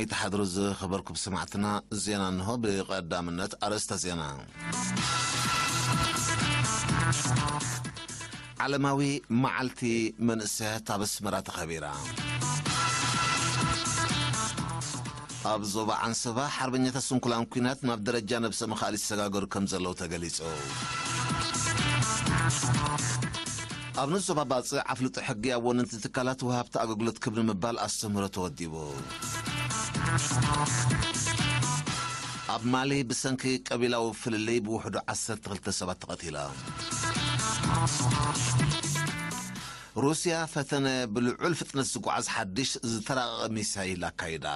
ይተሓድሩ ዝኸበርኩም ሰማዕትና፣ ዜና እንሆ። ብቐዳምነት ኣርእስተ ዜና። ዓለማዊ መዓልቲ መንእሰያት ኣብ ኣስመራ ተኸቢራ። ኣብ ዞባ ዓንሰባ ሓርበኛታት ስንኩላን ኲናት ናብ ደረጃ ነብሰ ምኽኣል ይሰጋገሩ ከም ዘለዉ ተገሊጹ። ኣብ ንዞባ ባጽዕ ኣፍልጦ ሕጊ ኣብ ወነንቲ ትካላት ወሃብቲ ኣገልግሎት ክብ ንምባል ኣስተምህሮ ተወዲቡ። ኣብ ማሊ ብሰንኪ ቀቢላዊ ፍልልይ ብውሕዱ ዓሰርተ ክልተ ሰባት ተቐቲሎም። ሩስያ ፈተነ ብልዑል ፍጥነት ዝጓዓዝ ሓድሽ ዝተራቐቐ ሚሳይል ኣካይዳ።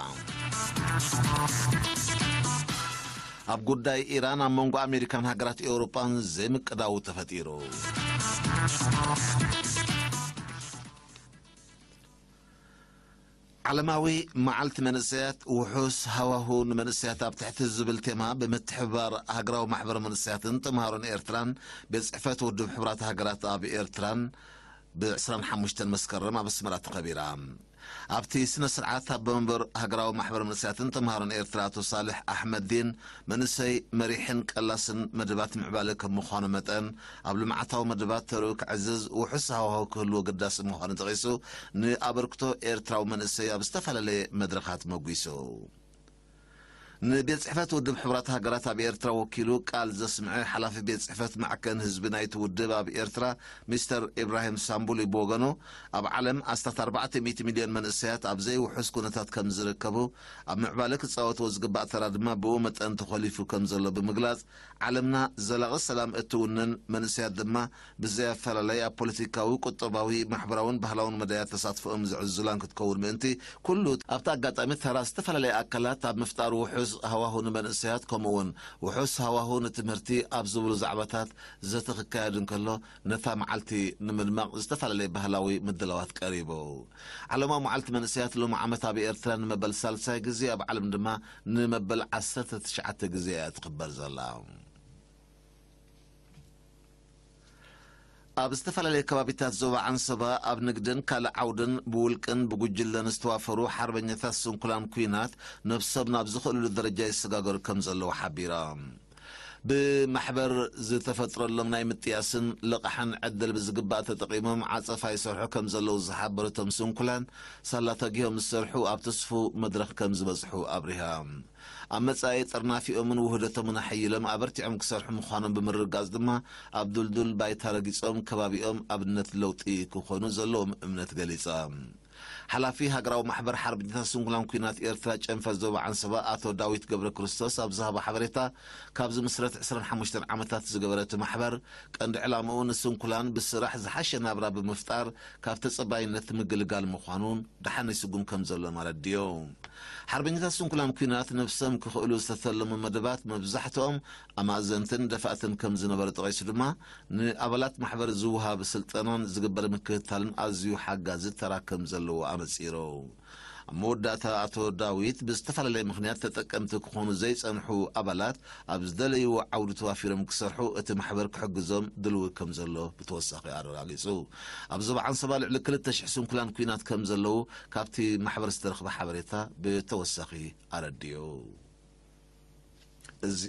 ኣብ ጉዳይ ኢራን ኣብ መንጎ ኣሜሪካን ሃገራት ኤውሮጳን ዘይምቅዳው ተፈጢሩ። ዓለማዊ መዓልቲ መንእሰያት፣ ውሑስ ሃዋሁ ንመንእሰያት ኣብ ትሕቲ ዝብል ቴማ ብምትሕብባር ሃገራዊ ማሕበር መንእሰያትን ተምሃሮን ኤርትራን ቤት ጽሕፈት ውድብ ሕቡራት ሃገራት ኣብ ኤርትራን ብ ዕስራን ሓሙሽተን መስከረም ኣብ ኣስመራ ተኸቢራ። ኣብቲ ስነ ስርዓት ኣቦ መንበር ሃገራዊ ማሕበር መንእሰያትን ተምሃሮን ኤርትራ ኣቶ ሳልሕ ኣሕመዲን መንእሰይ መሪሕን ቀላስን መደባት ምዕባለ ከም ምዃኑ መጠን፣ ኣብ ልምዓታዊ መደባት ተርኡ ክዕዝዝ ውሑስ ሃዋሁ ክህልዎ ኣገዳሲ ምዃኑ ጠቒሱ፣ ንኣበርክቶ ኤርትራዊ መንእሰይ ኣብ ዝተፈላለየ መድረኻት መጒሱ። ንቤት ጽሕፈት ውድብ ሕቡራት ሃገራት ኣብ ኤርትራ ወኪሉ ቃል ዘስምዐ ሓላፊ ቤት ጽሕፈት ማዕከን ህዝቢ ናይቲ ውድብ ኣብ ኤርትራ ሚስተር ኢብራሂም ሳምቡሊ ብወገኑ፣ ኣብ ዓለም ኣስታት ኣርባዕተ ሚእቲ ሚልዮን መንእሰያት ኣብ ዘይውሑስ ኩነታት ከም ዝርከቡ፣ ኣብ ምዕባለ ክጻወትዎ ዝግባእ ተራ ድማ ብኡ መጠን ተኾሊፉ ከም ዘሎ ብምግላጽ፣ ዓለምና ዘላቒ ሰላም እትውንን፣ መንእሰያት ድማ ብዘይ ኣፈላላይ ኣብ ፖለቲካዊ፣ ቁጠባዊ፣ ማሕበራውን ባህላውን መዳያት ተሳትፎኦም ዘዕዝዙላን ክትከውን ምእንቲ፣ ኩሉ ኣብቲ ኣጋጣሚ ተራ ዝተፈላለያ ኣካላት ኣብ ምፍጣር ውሑስ ሃዋሁ ንመንእሰያት፣ ከምኡ'ውን ውሑስ ሃዋሁ ንትምህርቲ ኣብ ዝብሉ ዛዕባታት ዘተ ክካየድ እንከሎ፣ ነታ መዓልቲ ንምድማቕ ዝተፈላለየ ባህላዊ ምድላዋት ቀሪቡ። ዓለማዊ መዓልቲ መንእሰያት ሎሚ ዓመት ኣብ ኤርትራ ንመበል ሳልሳይ ግዜ፣ ኣብ ዓለም ድማ ንመበል ዓሰርተ ትሽዓተ ግዜ እያ ትኽበር ዘላ። ኣብ ዝተፈላለየ ከባቢታት ዞባ ዓንሰባ ኣብ ንግድን ካልእ ዓውድን ብውልቅን ብጉጅለን ዝተዋፈሩ ሓርበኛታት ስንኩላን ኲናት ነብሶም ናብ ዝኽእልሉ ደረጃ ይሰጋገሩ ከም ዘለዉ ሓቢሮም። ብማሕበር ዝተፈጥረሎም ናይ ምጥያስን ልቓሕን ዕድል ብዝግባእ ተጠቒሞም ዓጸፋ ይሰርሑ ከም ዘለዉ ዝሓበሩ እቶም ስንኩላን፣ ሳላ ተጊሆም ዝሰርሑ ኣብ ትስፉው መድረኽ ከም ዝበጽሑ ኣብሪሆም። ኣብ መጻኢ ጥርናፊኦምን ውህደቶምን ኣሐይሎም ኣበርቲዖም ክሰርሑ ምዃኖም ብምርግጋጽ ድማ፣ ኣብ ድልዱል ባይታ ረጊጾም ከባቢኦም ኣብነት ለውጢ ክኾኑ ዘለዎም እምነት ገሊጾም። ሓላፊ ሃገራዊ ማሕበር ሓርበኛታት ስንኩላን ኲናት ኤርትራ ጨንፈር ዞባ ዓንሰባ ኣቶ ዳዊት ገብረ ክርስቶስ ኣብ ዝሃቦ ሓበሬታ፣ ካብ ዝምስረት ዕስራን ሓሙሽተን ዓመታት ዝገበረ እቲ ማሕበር፣ ቀንዲ ዕላምኡ ንስንኩላን ብስራሕ ዝሓሸ ናብራ ብምፍጣር ካብ ተጸባይነት ምግልጋል ምዃኑን ደሓን ይስጉም ከም ዘሎን ኣረዲኡ። ሓርበኛታት ስንኩላን ኲናት ነብሶም ክኽእሉ ዝተተለሙ መደባት መብዛሕትኦም ኣማእዘንትን ደፋእትን ከም ዝነበሩ ጠቒሱ ድማ፣ ንኣባላት ማሕበር ዝወሃብ ስልጠናን ዝግበር ምክትታልን ኣዝዩ ሓጋዚ ተራ ከም ዘለዎ ኣነጺሩ። ኣብ መወዳእታ ኣቶ ዳዊት፣ ብዝተፈላለየ ምኽንያት ተጠቀምቲ ክኾኑ ዘይጸንሑ ኣባላት ኣብ ዝደለይዎ ዓውዲ ተዋፊሮም ክሰርሑ እቲ ማሕበር ክሕግዞም ድልዊ ከም ዘሎ ብተወሳኺ ኣረጋጊጹ። ኣብ ዞባ ዓንሰባ ልዕሊ ክልተ ሽሕ ስንኩላን ኲናት ከም ዘለዉ ካብቲ ማሕበር ዝተረኽበ ሓበሬታ ብተወሳኺ ኣረዲኡ። እዚ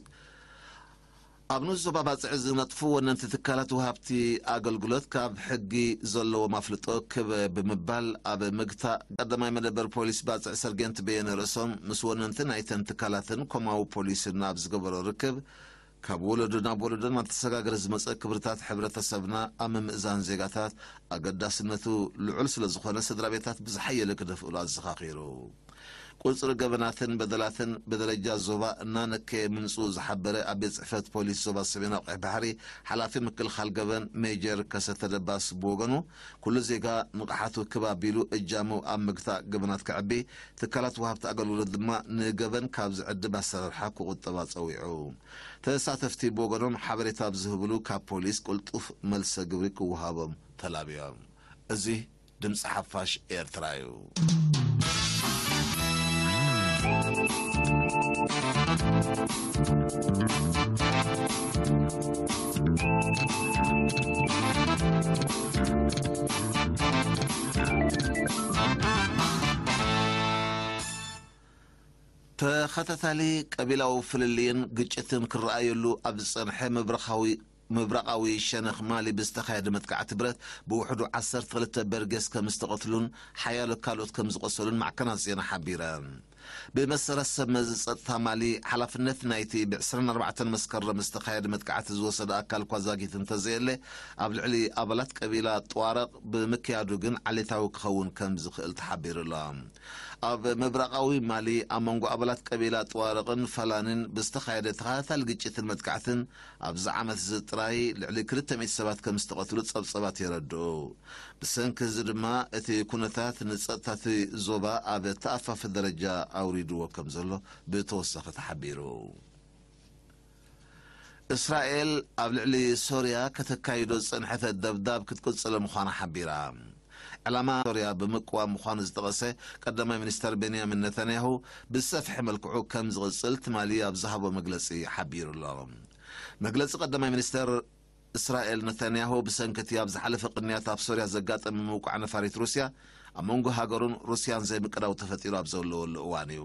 ኣብ ንኡስ ዞባ ባጽዕ ዝነጥፉ ወነንቲ ትካላት ወሃብቲ ኣገልግሎት ካብ ሕጊ ዘለዎም ኣፍልጦ ክብ ብምባል ኣብ ምግታእ ቀዳማይ መደበር ፖሊስ ባጽዕ ሰርጌንት በየነ ርእሶም ምስ ወነንቲ ናይተን ትካላትን ኮማዊ ፖሊስን ኣብ ዝገበሮ ርክብ፣ ካብ ወለዶ ናብ ወለዶ እናተሰጋገረ ዝመጸ ክብርታት ሕብረተሰብና ኣብ ምምእዛን ዜጋታት ኣገዳስነቱ ልዑል ስለ ዝኾነ፣ ስድራ ቤታት ብዝሓየለ ክደፍእሉ ኣዘኻኺሩ። ቁጽሪ ገበናትን በደላትን ብደረጃ ዞባ እናነከየ ምምጽኡ ዝሓበረ ኣብ ቤት ጽሕፈት ፖሊስ ዞባ ሰሜናዊ ቀይሕ ባሕሪ ሓላፊ ምክልኻል ገበን ሜጀር ከሰተ ደባስ ብወገኑ፣ ኩሉ ዜጋ ንቕሓቱ ክብ ኣቢሉ እጃሙ ኣብ ምግታእ ገበናት ከዕቢ፣ ትካላት ወሃብቲ ኣገልግሎት ድማ ንገበን ካብ ዝዕድም ኣሰራርሓ ክቑጠባ ጸዊዑ። ተሳተፍቲ ብወገኖም ሓበሬታ ኣብ ዝህብሉ ካብ ፖሊስ ቅልጡፍ መልሰ ግብሪ ክወሃቦም ተላብዮም። እዚ ድምፂ ሓፋሽ ኤርትራ እዩ። ተኸታታሊ ቀቢላዊ ፍልልይን ግጭትን ክረኣየሉ ኣብ ዝጸንሐ ምብራኻዊ ምብራቓዊ ሸነኽ ማሊ ብዝተኻየደ መጥቃዕቲ ብረት ብውሕዱ ዓሰርተ ክልተ በርጌስ ከም ዝተቐትሉን ሓያሎ ካልኦት ከም ዝቖሰሉን ማዕከናት ዜና ሓቢረን። ብመሰረት ሰብ መዚ ጸጥታ ማሊ፣ ሓላፍነት ናይቲ ብ ዕስራን ኣርባዕተን መስከረም ዝተኻየደ መጥቃዕቲ ዝወሰደ ኣካል እኳ ዛጊት እንተዘየለ፣ ኣብ ልዕሊ ኣባላት ቀቢላ ጥዋረቕ ብምክያዱ ግን ዓሌታዊ ክኸውን ከም ዝኽእል ተሓቢሩ ኣሎ። ኣብ ምብራቓዊ ማሊ ኣብ መንጎ ኣባላት ቀቢላ ጥዋረቕን ፈላኒን ብዝተኻየደ ተኸታታሊ ግጭትን መጥቃዕትን ኣብዚ ዓመት እዚ ጥራይ ልዕሊ ክልተ ሚእቲ ሰባት ከም ዝተቐትሉ ጸብጸባት የረድኡ። ብሰንኪ እዚ ድማ እቲ ኩነታት ንጸጥታ እቲ ዞባ ኣብ ተኣፋፊ ደረጃ ኣውሪድዎ ከም ዘሎ ብተወሳኺ ተሓቢሩ። እስራኤል ኣብ ልዕሊ ሶርያ ከተካይዶ ዝጸንሐተ ደብዳብ ክትቅጽለ ምዃና ሓቢራ። ዕላማ ሶርያ ብምቅዋም ምዃኑ ዝጠቐሰ ቀዳማይ ሚኒስተር ቤንያሚን ነታንያሁ ብዝሰፍሐ መልክዑ ከም ዝቕጽል ትማሊ ኣብ ዝሃቦ መግለጺ ሓቢሩ ኣሎ። መግለጺ ቀዳማይ ሚኒስተር እስራኤል ነታንያሁ ብሰንኪ እቲ ኣብ ዝሓለፈ ቅንያት ኣብ ሶርያ ዘጋጠመ ምውቃዕ ነፋሪት ሩስያ ኣብ መንጎ ሃገሩን ሩስያን ዘይምቅዳው ተፈጢሩ ኣብ ዘለወሉ እዋን እዩ።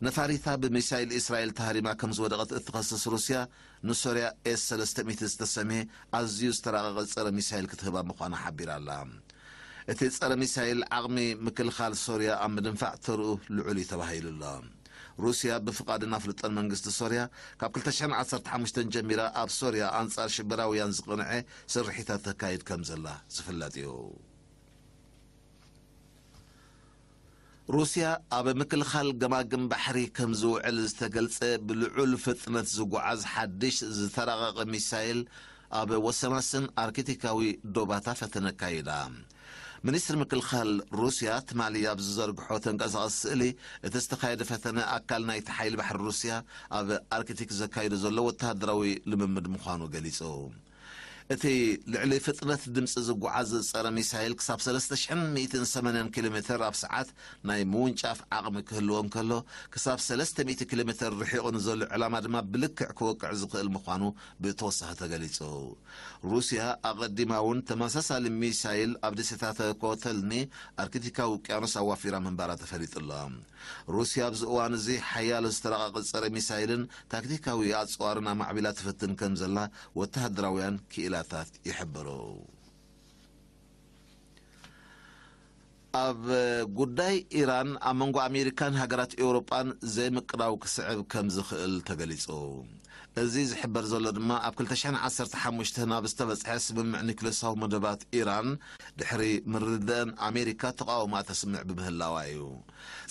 ነፋሪታ ብሚሳይል እስራኤል ተሃሪማ ከም ዝወደቐት እትኸስስ ሩስያ፣ ንሶርያ ኤስ ሰለስተ ሚእቲ ዝተሰምየ ኣዝዩ ዝተራቐቐ ጸረ ሚሳይል ክትህባ ምዃና ሓቢራ ኣላ። እቲ ጸረ ሚሳይል ዓቕሚ ምክልኻል ሶርያ ኣብ ምድንፋዕ ተርኡ ልዑል እዩ ተባሂሉ ኣሎ። ሩስያ ብፍቓድን ኣፍልጦን መንግስቲ ሶርያ ካብ ክልተ ሽሕን ዓሰርተ ሓሙሽተን ጀሚራ ኣብ ሶርያ ኣንጻር ሽበራውያን ዝቕንዐ ስርሒታት ተካይድ ከም ዘላ ዝፍለጥ እዩ። ሩስያ ኣብ ምክልኻል ገማግም ባሕሪ ከም ዝውዕል ዝተገልጸ ብልዑል ፍጥነት ዝጓዓዝ ሓድሽ ዝተራቐቐ ሚሳይል ኣብ ወሰናስን ኣርክቲካዊ ዶባታ ፈተነ ኣካይዳ። ሚኒስትሪ ምክልኻል ሩስያ ትማሊ ኣብ ዝዘርግሖ ተንቀሳቐሲ ስእሊ፣ እቲ ዝተኻየደ ፈተነ ኣካል ናይቲ ሓይሊ ባሕሪ ሩስያ ኣብ ኣርክቲክ ዘካይዶ ዘሎ ወተሃደራዊ ልምምድ ምዃኑ ገሊጹ። እቲ ልዕሊ ፍጥነት ድምጺ ዝጓዓዝ ጸረ ሚሳይል ክሳብ ሰለስተ ሽሕን ሚእትን ሰማንያን ኪሎ ሜትር ኣብ ሰዓት ናይ ምውንጫፍ ዓቕሚ ክህልዎ እንከሎ፣ ክሳብ ሰለስተ ሚእቲ ኪሎ ሜትር ርሒቑ ንዘሎ ዕላማ ድማ ብልክዕ ክወቅዕ ዝኽእል ምዃኑ ብተወሳኺ ተገሊጹ። ሩስያ ኣቐዲማ እውን ተመሳሳሊ ሚሳይል ኣብ ደሴታት ኮተልኒ ኣርክቲካዊ ውቅያኖስ ኣዋፊራ ምንባራ ተፈሊጡ ኣሎ። ሩስያ ኣብዚ እዋን እዚ ሓያሎ ዝተራቐቐ ጸረ ሚሳይልን ታክቲካዊ ኣጽዋርን ኣማዕቢላ ትፍትን ከም ዘላ ወተሃደራውያን ክኢላታት ይሕብሩ። ኣብ ጉዳይ ኢራን ኣብ መንጎ ኣሜሪካን ሃገራት ኤውሮጳን ዘይምቅዳው ክስዕብ ከም ዝኽእል ተገሊጹ። እዚ ዝሕበር ዘሎ ድማ ኣብ ክልተ ሽሕን ዓሰርተ ሓሙሽተን ኣብ ዝተበጽሐ ስምምዕ ኒክለሳዊ መደባት ኢራን ድሕሪ ምርድእን ኣሜሪካ ተቓውሞኣ ተስምዕ ብምህላዋ እዩ።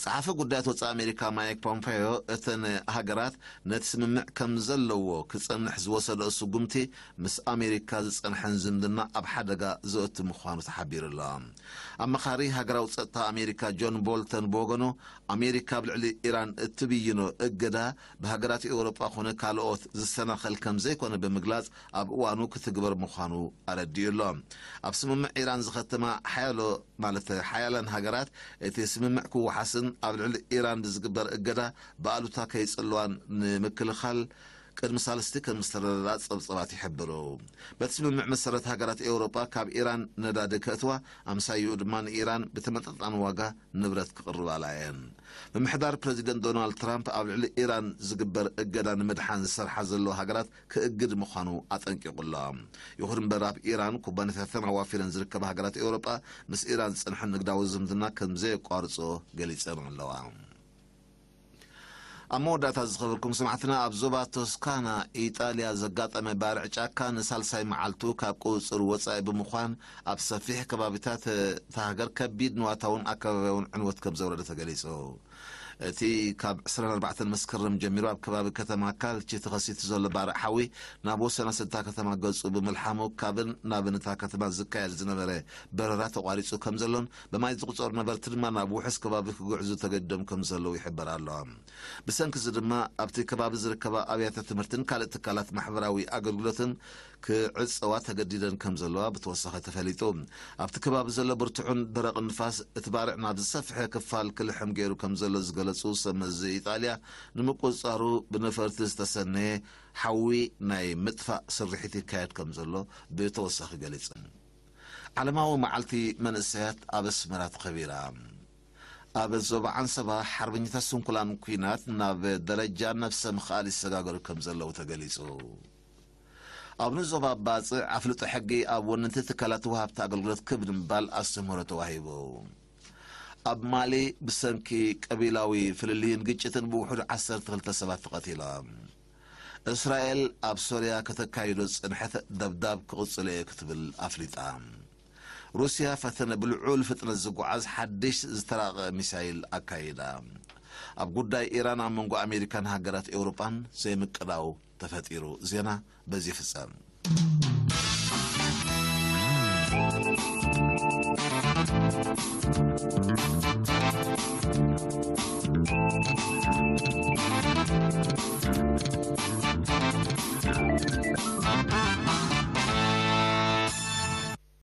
ጸሓፊ ጉዳያት ወጻኢ ኣሜሪካ ማይክ ፖምፔዮ እተን ሃገራት ነቲ ስምምዕ ከም ዘለዎ ክጸንሕ ዝወሰደኦ ስጉምቲ ምስ ኣሜሪካ ዝጸንሐን ዝምድና ኣብ ሓደጋ ዘእቱ ምዃኑ ተሓቢሩ ኣሎ። ኣማኻሪ ሃገራዊ ጸጥታ ኣሜሪካ ጆን ቦልተን ብወገኑ፣ ኣሜሪካ ኣብ ልዕሊ ኢራን እትብይኖ እገዳ ብሃገራት ኤውሮጳ ኮነ ካልኦት ዝሰናኸል ከም ዘይኮነ ብምግላጽ፣ ኣብ እዋኑ ክትግበር ምዃኑ ኣረዲኡ ኣሎ። ኣብ ስምምዕ ኢራን ዝኸተማ ሓያሎ ማለት ሓያላን ሃገራት፣ እቲ ስምምዕ ክወሓስን ኣብ ልዕሊ ኢራን ብዝግበር እገዳ ብኣሉታ ከይጽልዋን ንምክልኻል ቅድሚ ሳልስቲ ከም ዝተረዳድኣ ጸብጸባት ይሕብሩ። በቲ ስምምዕ መሰረት፣ ሃገራት ኤውሮጳ ካብ ኢራን ነዳዲ ከእትዋ፣ ኣምሳይኡ ድማ ንኢራን ብተመጣጣኒ ዋጋ ንብረት ክቕርባላ እየን። ምምሕዳር ፕረዚደንት ዶናልድ ትራምፕ ኣብ ልዕሊ ኢራን ዝግበር እገዳ ንምድሓን ዝሰርሓ ዘለዋ ሃገራት ክእግድ ምዃኑ ኣጠንቂቑ ኣሎ። ይኹን እምበር፣ ኣብ ኢራን ኩባንያታተን ኣዋፊረን ዝርከባ ሃገራት ኤውሮጳ ምስ ኢራን ዝጸንሐን ንግዳዊ ዝምድና ከም ዘየቋርጾ ገሊጸን ኣለዋ። ኣብ መወዳእታ ዝኸበርኩም ሰማዕትና፣ ኣብ ዞባ ቶስካና ኢጣልያ ዘጋጠመ ባርዕ ጫካ ንሳልሳይ መዓልቱ ካብ ቁጽጽር ወጻኢ ብምዃን ኣብ ሰፊሕ ከባቢታት እታ ሃገር ከቢድ ንዋታውን ኣከባቢያውን ዕንወት ከም ዘውረደ ተገሊጹ። እቲ ካብ ዕስራን ኣርባዕተን መስከረም ጀሚሩ ኣብ ከባቢ ከተማ ካልቺ ተኸሲቱ ዘሎ ባርዕ ሓዊ ናብ ወሰናስን እታ ከተማ ገጹ ብምልሓሙ፣ ካብን ናብን እታ ከተማ ዝካየድ ዝነበረ በረራ ተቋሪጹ ከም ዘሎን ብማይ ዝቑጸሩ ነበርቲ ድማ ናብ ውሑስ ከባቢ ክጉዕዙ ተገዲዶም ከም ዘለዉ ይሕበር ኣሎ። ብሰንኪ እዚ ድማ ኣብቲ ከባቢ ዝርከባ ኣብያተ ትምህርትን ካልእ ትካላት ማሕበራዊ ኣገልግሎትን ክዕጸዋ ተገዲደን ከም ዘለዋ ብተወሳኺ ተፈሊጡ። ኣብቲ ከባቢ ዘሎ ብርቱዕን ደረቕን ንፋስ እቲ ባርዕ ናብ ዝሰፍሐ ክፋል ክልሕም ገይሩ ከም ዘሎ ዝገለጹ ሰብ መዚ ኢጣልያ፣ ንምቁጽጻሩ ብነፈርቲ ዝተሰነየ ሓዊ ናይ ምጥፋእ ስርሒት ይካየድ ከም ዘሎ ብተወሳኺ ገሊጸን። ዓለማዊ መዓልቲ መንእሰያት ኣብ ኣስመራ ተኸቢራ። ኣብ ዞባ ዓንሰባ ሓርበኛታት ስንኩላን ኲናት ናብ ደረጃ ነፍሰ ምኽኣል ይሰጋገሩ ከም ዘለዉ ተገሊጹ። ኣብ ንዞባ ባጽዕ ኣፍልጦ ሕጊ ኣብ ወነንቲ ትካላት ወሃብቲ ኣገልግሎት ክብ ንምባል ኣስተምህሮ ተዋሂቡ። ኣብ ማሊ ብሰንኪ ቀቢላዊ ፍልልይን ግጭትን ብውሑድ ዓሰርተ ክልተ ሰባት ተቐቲሎም። እስራኤል ኣብ ሶርያ ከተካይዶ ዝጸንሐት ደብዳብ ክቕጽሎ እየ ክትብል ኣፍሊጣ። ሩስያ ፈተነ ብልዑል ፍጥነት ዝጓዓዝ ሓድሽ ዝተራቐቐ ሚሳይል ኣካይዳ። ኣብ ጉዳይ ኢራን ኣብ መንጎ ኣሜሪካን ሃገራት ኤውሮጳን ዘይምቅዳው ተፈጢሩ። ዜና በዚ ይፍጸም።